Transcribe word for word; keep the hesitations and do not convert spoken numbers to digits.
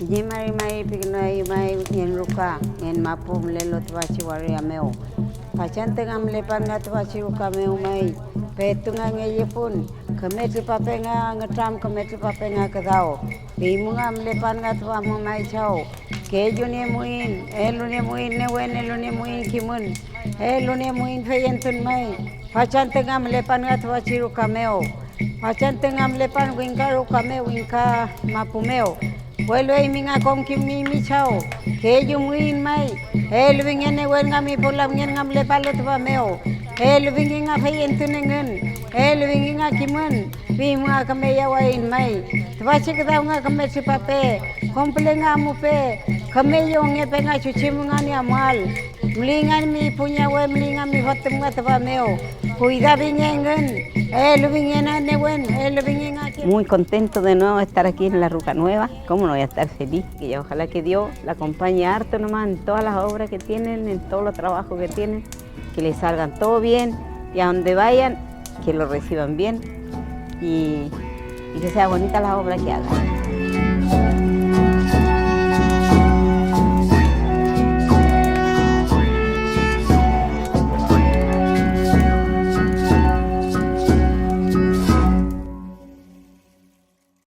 Kiñe mari mari pikünuaeyu may ngen ruka, ngen mapu mülelu tüfachi waria mew. Fachantü nga mülepan nga tüfachi ruka mew may, petu nga ngeyefun, küme tripape nga ngütram, küme tripape nga küdaw. Feymu nga mülepan nga tüfa mu may, Chaw, kelluniemuiñ, eluniemuiñ newen, eluniemuiñ kimün, eluniemuiñ feyentun may. Fachantü nga mülepan nga tüfachi ruka mew, fachantü nga mülepan wingka ruka mew, wingka mapu mew. Welu eymi nga kom kimnieymi, Chaw, kellumuiñ may, eluwingen newen nga mi pu lamngen nga mülepalu tüfa mew, eluwingen nga feyentun engün, eluwingen nga kimün, feymu nga küme yawaiñ may. Tüfachi küdaw nga küme tripape, kom püle nga amupe, küme yewongepe nga chuchi mu nga ñi amual. Mülingami pu ñawe, mülingami fotüm nga tüfa mew. Cuidabinge engün, eluwinge nga newen, eluwinge nga ke- Muy contento de nuevo estar aquí en la Ruka Nueva. ¿Cómo no voy a estar feliz? Que ya ojalá que Dios la acompañe harto nomás en todas las obras que tienen, en todos los trabajos que tienen, que les salgan todo bien y a donde vayan, que lo reciban bien y, y que sea bonita la obra que hagan.